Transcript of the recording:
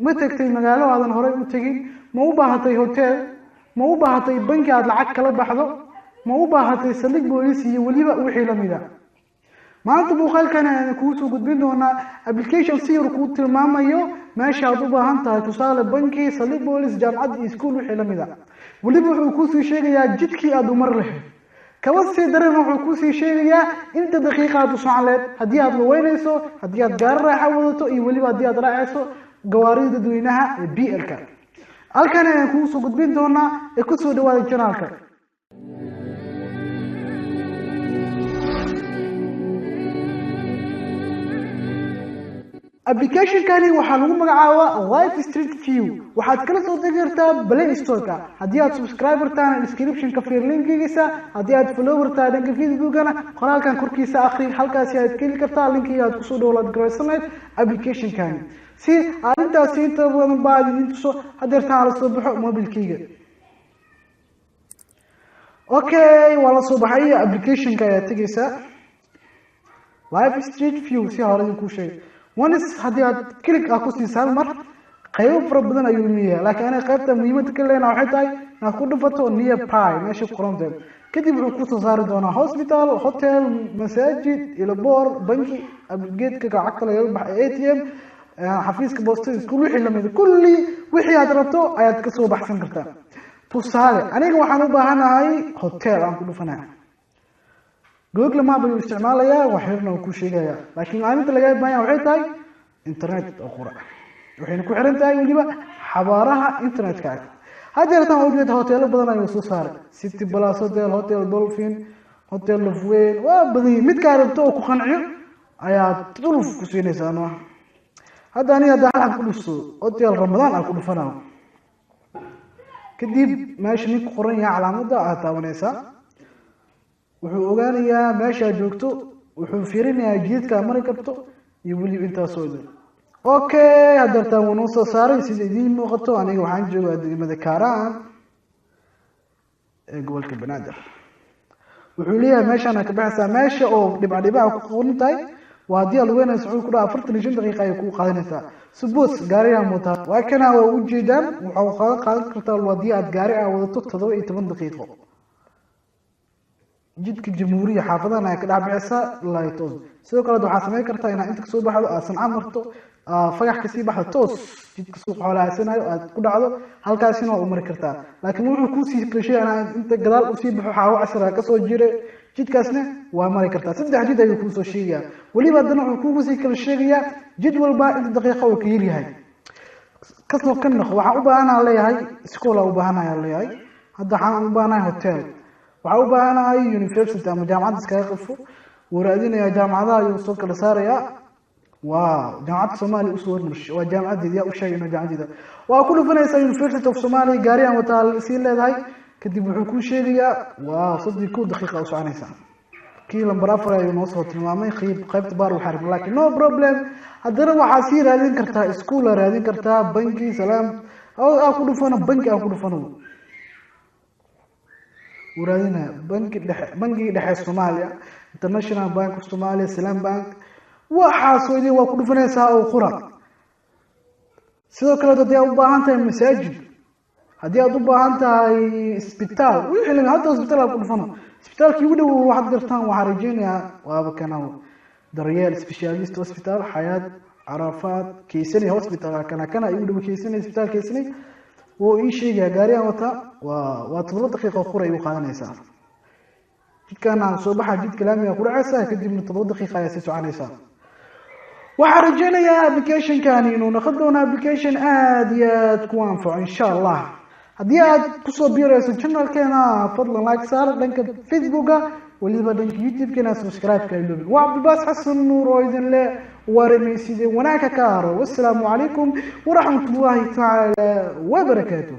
Ma tagtay magaalo aadan horey u tegin? Ma u baahatay hotel? Ma u baahatay banki aad lacag kala baxdo? Ma u baahatay saldhig booliis iyo weliba wixii lamid a? Maanta muuqaalkan ayaan kuu soo gudbin doonaa application si yar kuu tilmaamayo meesha aad u baahan tahay, tusaale banki, saldhig boolis, jaamacad iyo iskuul wixii lamid a. Weliba wuxuu kuusii sheegayaa jidkii aad umar lahayd, kaba sii daran wuxuu kuusii sheegayaa inta daqiiqa aad u socon lahayd haddii aad lugeynayso, haddii aad gaari raaxa wadato iyo weliba haddii aad raacayso gawaarida dadweynaha ee BL-ka. Halkan ayaan kugu soo gudbin doonaa ee kusoo dhawaada janaalka. Applicationkani waxaa lagu magacaabaa Live Street View. Waxaad kala soo degi kartaa Play Store-ka. Haddii aad subscriber tahana description-ka fiir linkigiisa, haddii aad follower tahay dhanka Facebookana qoraalkan korkiisa akhri, halkaasi aad ka heli kartaa linkiga aad kusoo download garaysanayd applicationkani. Si arrintaasi inta badan baa idin tuso, hadeertaan la soo baxo mobilkayga. Okay, waa la soo baxay applicationka ayaad tegaysaa. Live Street View si hore idinkuu sheegay. Once haddii aad click ah ku siiso hal mar, qaybo fara badan ayuu leeyahay, laakiin aniga qaybta muhiimadda ka leenahay waxay tahay inaad ku dhufato nearby meesha ku qoran tahay. Kadib wuxuu kusoo saari doonaa hospital, hotel, masaajid, ilaboor, banki, geedka lacagta lagaga baxay, ATM, xafiiska boostada, iskuul, wixii lamid. Kulli wixii aad rabto ayaad kasoo baxsan kartaa. Tusaale aniga waxaan u baahanahay hotel, aan ku dhufanaya. Google Map ayuu isticmaalayaa, wax yarna uu ku sheegayaa, laakiin maalinta laga baahan waxay tahay internet oo qura, waxayna ku xiran tahay weliba xabaaraha internetkaaga. Haddeertan waa ujeeda hoteelo badan ayuu soo saaray, City Palace Hotel, Hotel Dolphin, Hotel Lofweyn, waa badan yihiin. Midkaa rabto oo ku qanciyo ayaad duluf ku siinaysaa. No, hadda aniga hadda halkan ku dhufso Hotel Ramadaan aan ku dhufanayo, kadib meesha ninku qoran yahay calaamadda aad taabanaysaa, wuxuu ogaanayaa meeshaad joogto, wuxuu fiirinayaa jidadka aad mari karto iyo weliba intaasoo dhan. Okay, hadeertaan wuu noo soo saaray sida idiin muuqato. Aniga waxaan joogaa degmada Kaaraan ee gobolka Banaadir. Wuxuu leeyahay meeshaan ka baxaysaa, meesha oo dhibca dhibaca ku qoran tahay waa haddii aad lugeynayso, wuxuu ku dhaha 45 daqiiqa ayay kuu qaadanaysaa. Suppose gaarigaa mootaa waa kana, waa ujeedaan, waxaa qaadan kartaa haddii aad gaari aa wadato 17 daqiiqo. Jidka Jamhuuriya xaafadahan ayaa ka dhex bixisa ilaa iyo toos. Sidoo kale waxaa samayn kartaa inaad inta kasoo baxdo, aad Sanca marto, Fagax kasii baxdo, toos jidka suuqa xoolahaysanayo aad ku dhacdo, halkaasina waa u mari kartaa. Laakiin wuxuu kuusii qeshay inaa inta gadaal usii baxo Xaawo Casra kasoo jira, jidkaasna waa mari kartaa. Saddex jid ayuu kuusoo sheegayaa, weliba haddana wuxuu kugu sii kala sheegayaa jid walba inta daqiiqa uu ka yaryahay. Kasoo ka noqo, waxaan u baahanaa leeyahay iskoola u baahanaya leeyahay, hadda waxaan u baahanahay hotel, waxaan u baahanahay university ama jaamacad iskaga qafo. Wuu raadinayaa, jaamacadaha ayuu soo kala saarayaa. Wow, jaamacadda Soomaaliya usoo hormarshay waa jaamacadeeda, yaa u sheegay inuu jaamacadeeda waa ku dhufanaysaa University of Somalia, gaari aan wataa sii leedahay. Kadib wuxuu kuu sheegayaa wow, 31 daqiiqa u soconaysaa. Kii lambar 4 ayuu noo soo tilmaamay qaybta baar waxaa, laakiin no problem. Haddana waxaa sii raadin kartaa iskuul, aa raadin kartaa banki, Salaam aa ku dhufano, banki aa ku dhufano, wuu raadinaya banki dhexe, bankiga dhexe Soomaaliya, International Bank of Somalia, Salaam Bank, waxaasoo idin waa ku dhufanaysaa oo qura. Sidoo kale haddii aad u baahan tahay masaajid, haddii aad u baahan tahay isbitaal, wixii lamid, hadda isbitaal aad ku dhufano, isbitaalkii ugu dhow waxaad gartaan, waxaan rajeynayaa waaba kana Daryeel Specialist Hospital, Xayaat, Carafaat, Keysaney Hospital, kana igu dhow Keysaney, isbitaal Keysaney wuu ii sheegayaa. Gaarigaan wataa waa 7 daqiiqo qura igu qaadanaysaa. Jidkaan aan soo baxa, jidka laamiga ku dhacaysaa, kadibna 7 daqiiqa ayaa sii soconaysaa. Waxaan rajeynayaa applicationkani inuu noqon doono application aada iyo aad ku anfaco insha Allah. Haddii aad kusoo biirayso channelkeena, fadlan like saar dhanka Facebooka, weliba dhanka YouTube-keena subscribe-ka iloobin. Waa Cabdibaas Xasan Nuur oo idin leh waremaysidee wanaagka ka haro. Wassalaamu calaykum waraxmatullaahi tacaala wabarakaatuh.